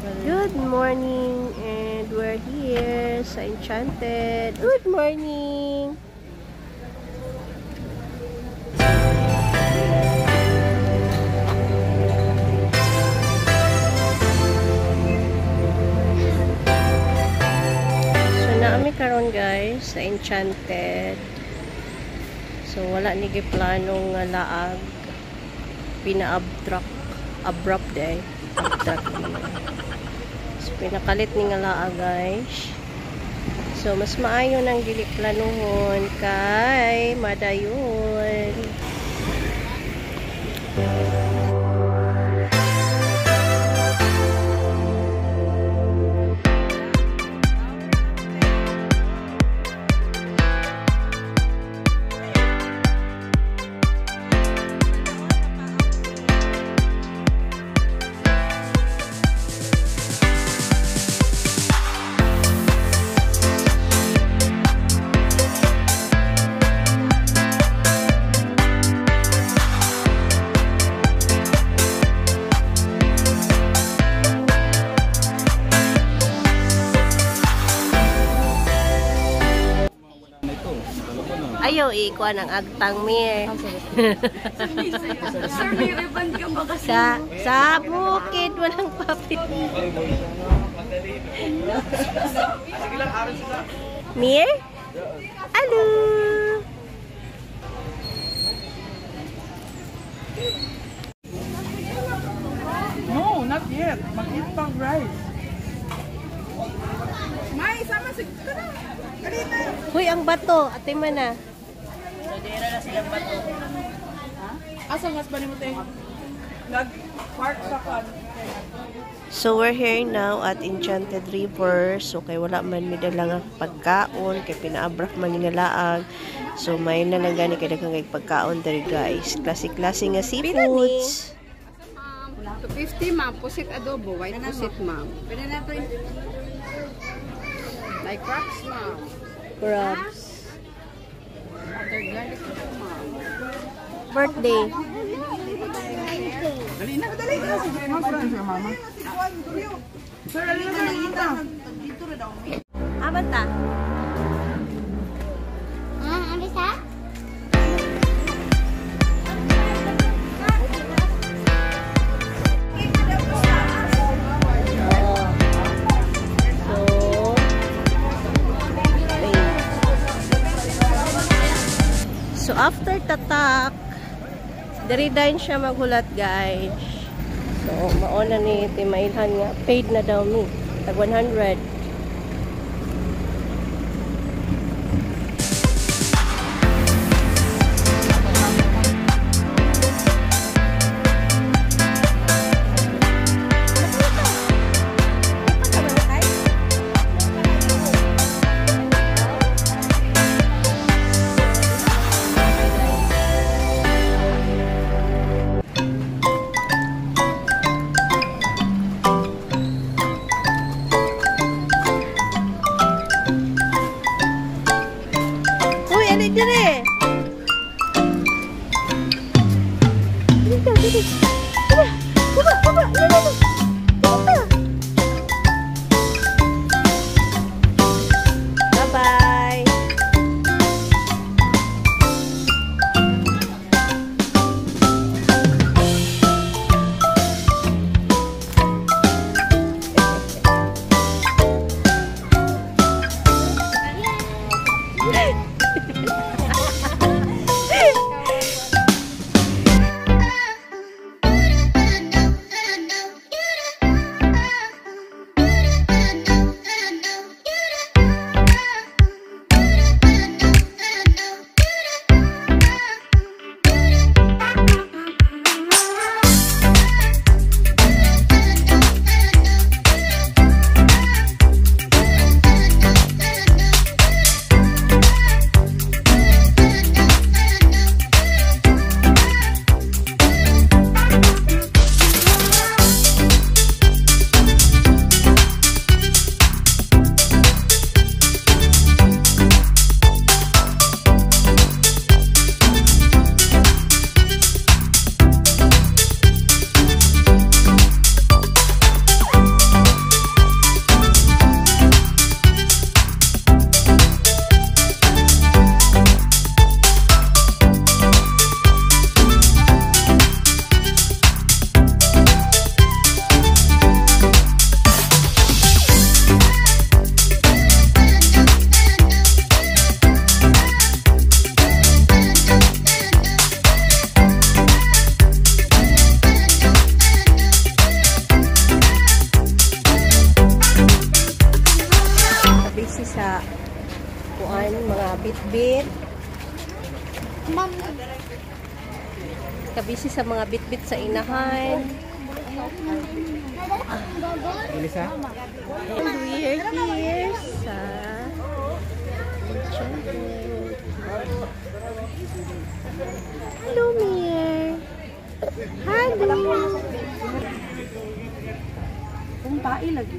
Good morning, and we're here sa Enchanted. Good morning! So naami karon, guys, sa Enchanted. So wala ni giplano nga laag. Pina-abrupt abrupt day. Abrupt. So pinakalit ni nga laag, guys. So mas maayo nang dili planuhon kay madayon. Ayaw ikuan ang agtang mir. Sir, may reband ka ba kasi? Sa bukid walang papel. Mir? Alo. No, not yet. Mag-eat pang rice. May, sama si... Kanina. Huy, ang bato. Ate man na. Asa nga ba ni mo, te? Nag-park sa kan. So we're here now at Enchanted River. So kay wala man mi dala nga pagkaon kay pinaabrak man ni nga laag. So may na lang gani kay daghang kay pagkaon diri, guys. Klase-klase nga seafoods. 250, ma'am. Pusit adobo. White pusit, ma'am. Pwede na to. Like crabs, ma'am. Crabs. Butter garlic po, ma'am. Birthday. Dali na, dali na. Sige, ma'am, sir, mama. Sir, dali na, dali na. Aman ta. Ah, ambis ha? So, wait. So after tatak, diri dayon siya maghulat, guys. So mauna ni Timailhan nga paid na daw mi. Tag 100. sa kuan mga bitbit. Kabisi sa mga bitbit sa inahan. And we are here sa Enchanted. Hello, Mir. Hello. Kung tae lagi.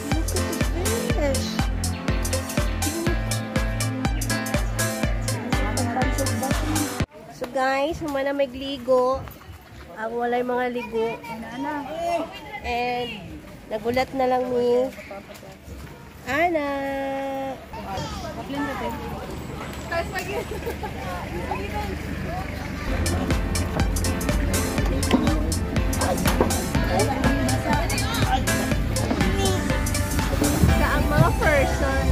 Look at the fish. So guys, humana magligo. Ang walay mga ligo. And nagulat na lang ni Ana. Sa ang mga person.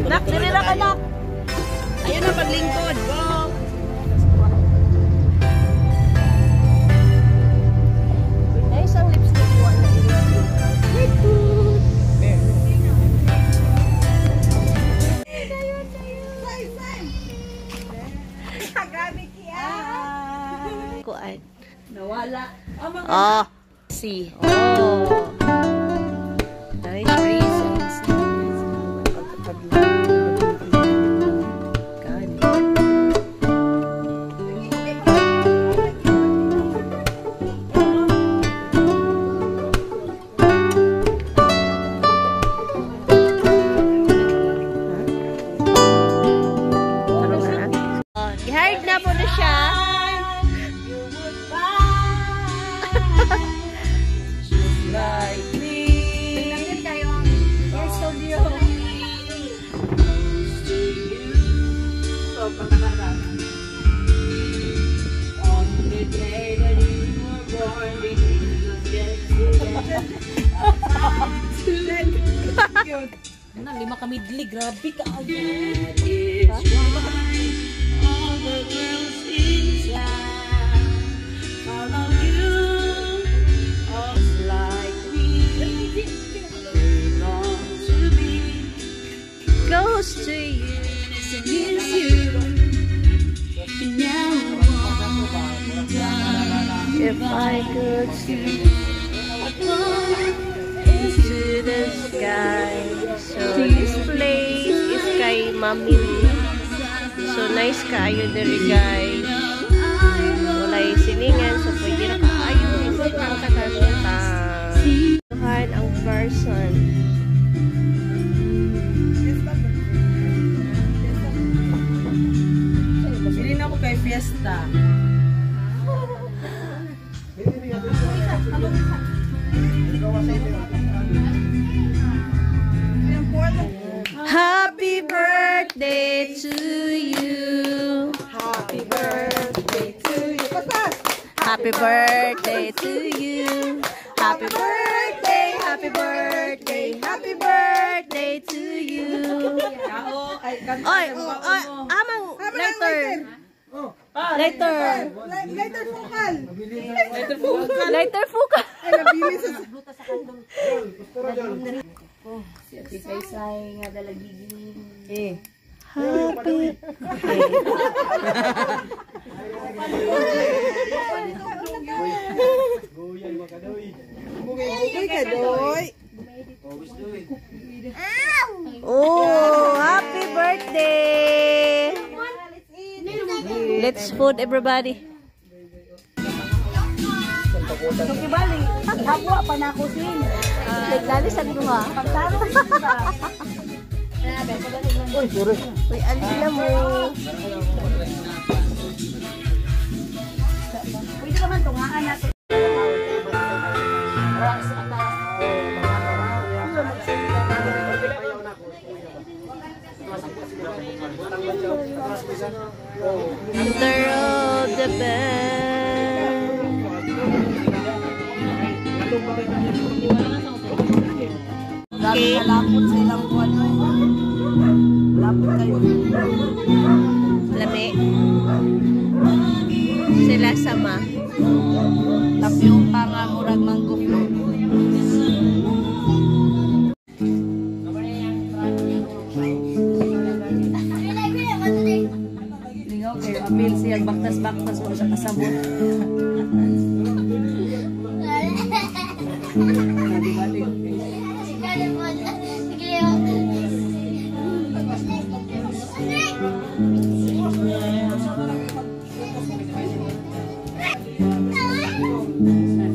Nak, dili na ka, nak. Ayun na paglingkod. Go. Nice ang lipstick mo na lipstick. Cute. Kuan. Nawala. Oh. Si. Oh. Nice breeze. Gani. Ano nga? Oh, i-hired na po na siya. Like me. Kayo ang your studio. On the day that you were born, the angels get together. Na, lima kami dili. Grabe ka. That is why all the girls in town follow you. Just like me, they long to be Close to you. miss you. And now I wonder If I could see into the sky. So this place is kay Mami Lee. So nice kaayo diri, guys. Walay silingan, so pwede ra kaayo ang katasyatan. Tuhan ang person. Pili na ako kay fiesta. Happy birthday to you. Happy birthday to you. Happy birthday to you. Happy birthday, happy birthday, happy birthday to you. Kao, ay, kanta. Oy, oy, amang lighter. Lighter. Lighter fukal. Lighter fukal. Lighter fuka. Ay, nabili sa... Si Ate Saysay nga dalagiging. Eh. Happy. Uy, kadoy. Oh, happy birthday. Let's food, everybody. Kibali, habwa pa na ako sin. Naglali sa duha. Pagtarong ba? Uy, alis na mo. Pwede naman tungaan natin. Ras atas. They're all the best. Okay. Lapot sa ilang buwan. Lapot kayo. Lami. Sila sama. Tapioca nga murag mango float. Lingaw kayo, apil siya, baktas-baktas, wala siya kasabot. Nadi-balik.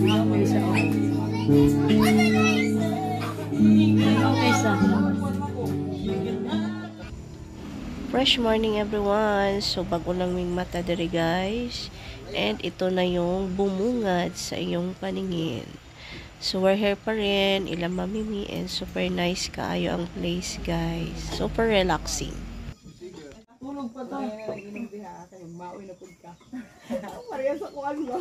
Lingaw kayo siya, oh. Lingaw kayo siya. Fresh morning, everyone. So bago lang ming mata diri, guys. And ito na yung bumungad sa inyong paningin. So we're here pa rin, ila mamimi, and super nice kaayo ang place, guys. Super relaxing. Tulog pa to. Ay, diha kayo, maoy na pud ka. Pareha sa kuan ba?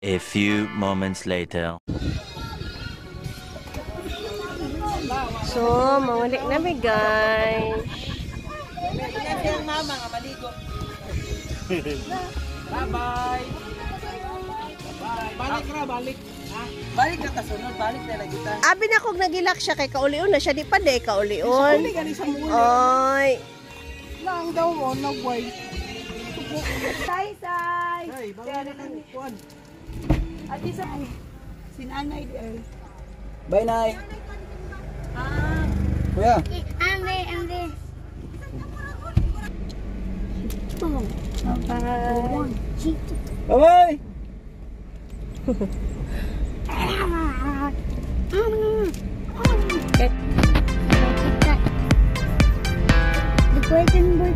A few moments later. So, mawalik na mi, guys. Mama nga maligo. Bye-bye. Balik ra, balik. Balik ka kasunod, balik na lagi ta. Abi na kog nagilak siya kay kaulion na siya, di pa di kaulion. Uli gani sa muli. Oy. Lang daw mo nagway. Say say. Ay, bawal na kang kuan. Ati sa sinanay di ay. Bye, Nay. Kuya. Ambe, ambe. Bye. Bye-bye. The golden boy.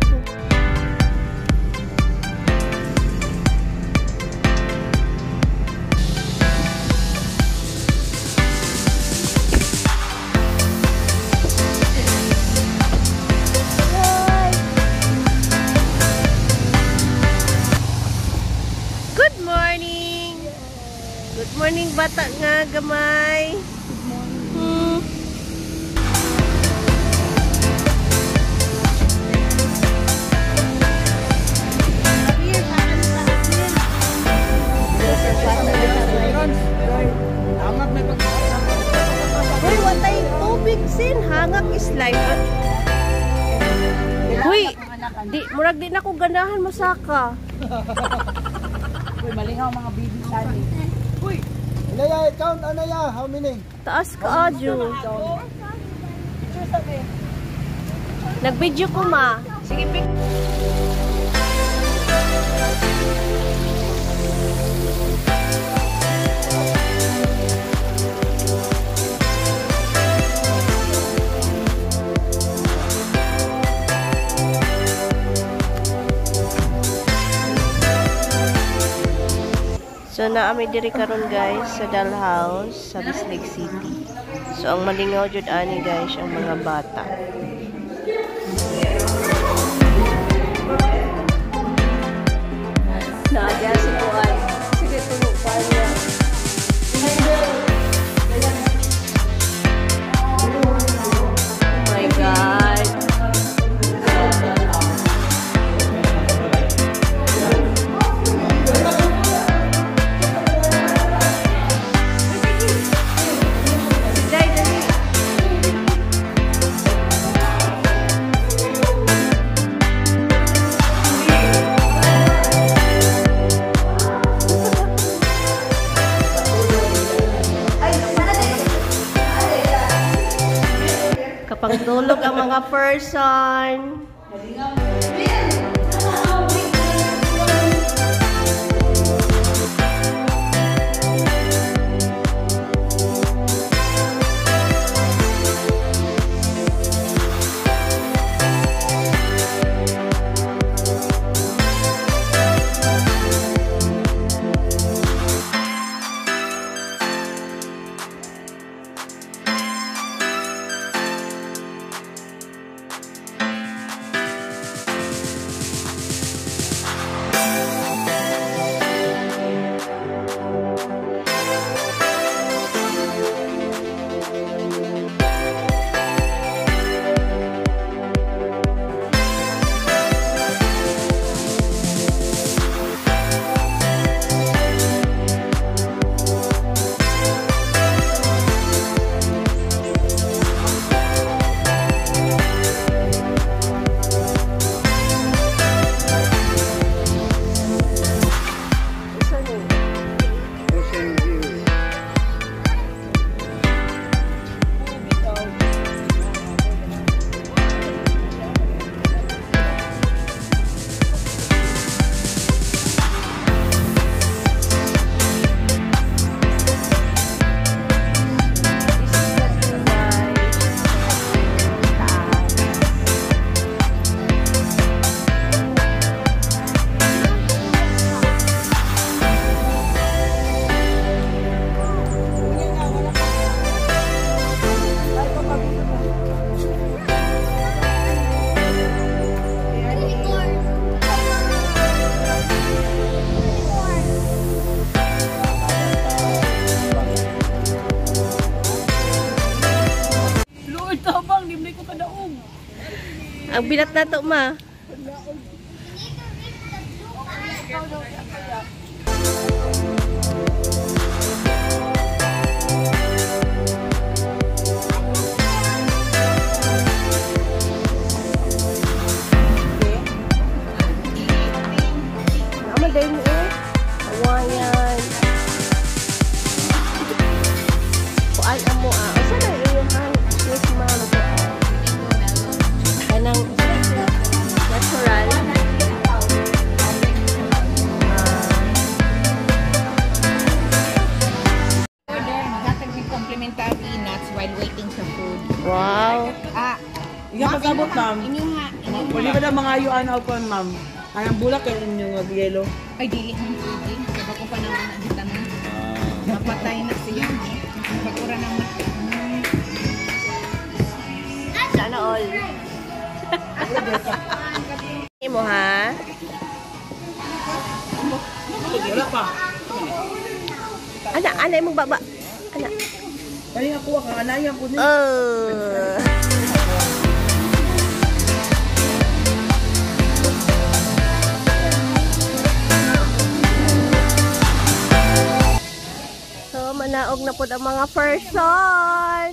Good morning. Good morning, bata nga gamay. Good morning. Angat may pag Uy, watay tubig sin, hangak is life. Uy, di murag di na ko ganahan mosaka. Uy, malingaw mga baby sani. Anaya, count Anaya, how many? Taas ka adyo. Nag-video ko, ma. Sige, pic. So naa mi diri karon, guys, sa Dollhouse sa Bislig City. So ang malingaw jud ani, guys, ang mga bata. Naadya si Kuan. Sige, tulo pa niya. Oh my God. Dai, dali. Kapangtulog ang mga person. Ang binat na to, ma. Naman dahil mo eh. Hawaiian. Kuan amo ah. Usa na iyong ang sweet ma'am. Kanang natural. Order, maghatag ng complimentary nuts while waiting sa food. Wow. Ah, Iya pag-abot, ma'am. Inyo nga, inyo Wala ba na mga yuan ako, ma'am? Anong bulak kayo inyong yelo? Ay, dili ang pwede. Kaya ko pa naman ang tanan. Mapatay na siya. Pagkura naman. Sana all. Mo ha? Wala pa. Ana, ana imong baba. Ana. Kaya ako, ang anayan ko niya. Oh. So, manaog na po ang mga person.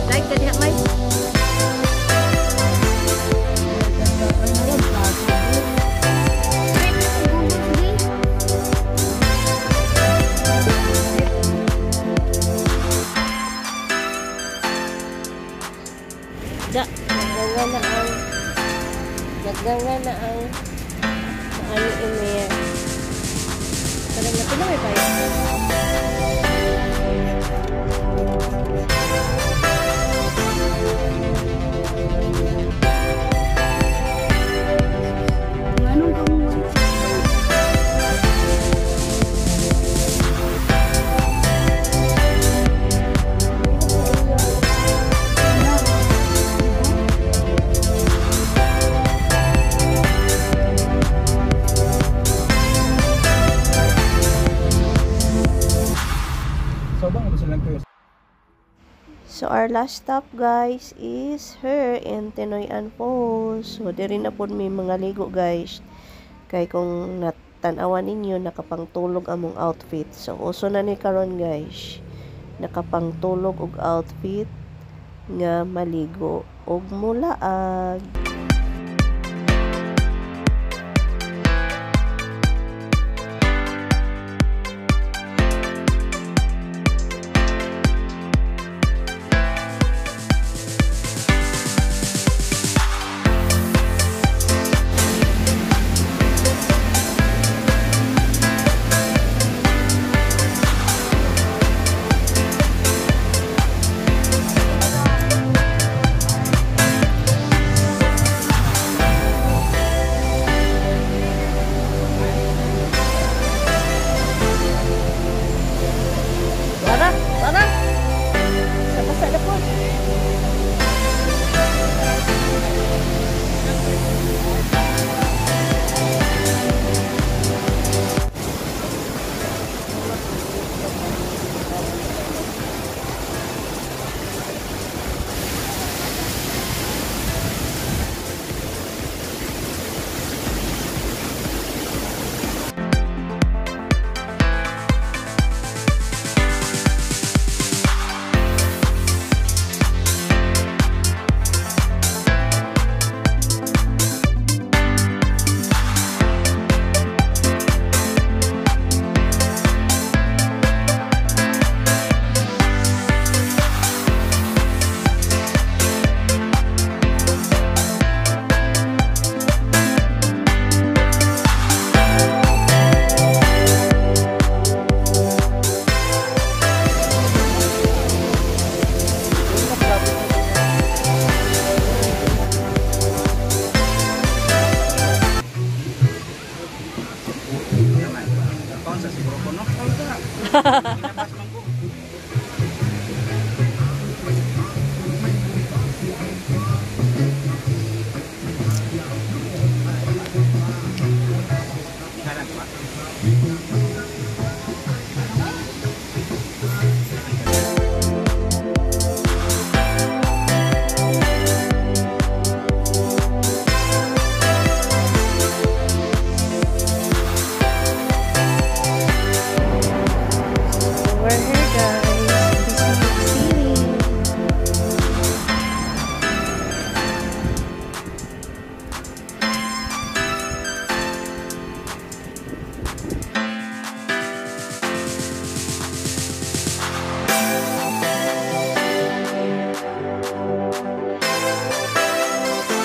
Like ka diha, May. Da, nagdanga na ang ano email. Parang na pila may bayad. Anong kamuha? So our last stop guys is here in Tinoyan Falls. So diri na pod may mga ligo guys. Kay kung natan-awan ninyo nakapangtulog among outfit. So uso na ni karon guys. Nakapangtulog og outfit nga maligo og mulaag. Tara, tara. Sa basa na po.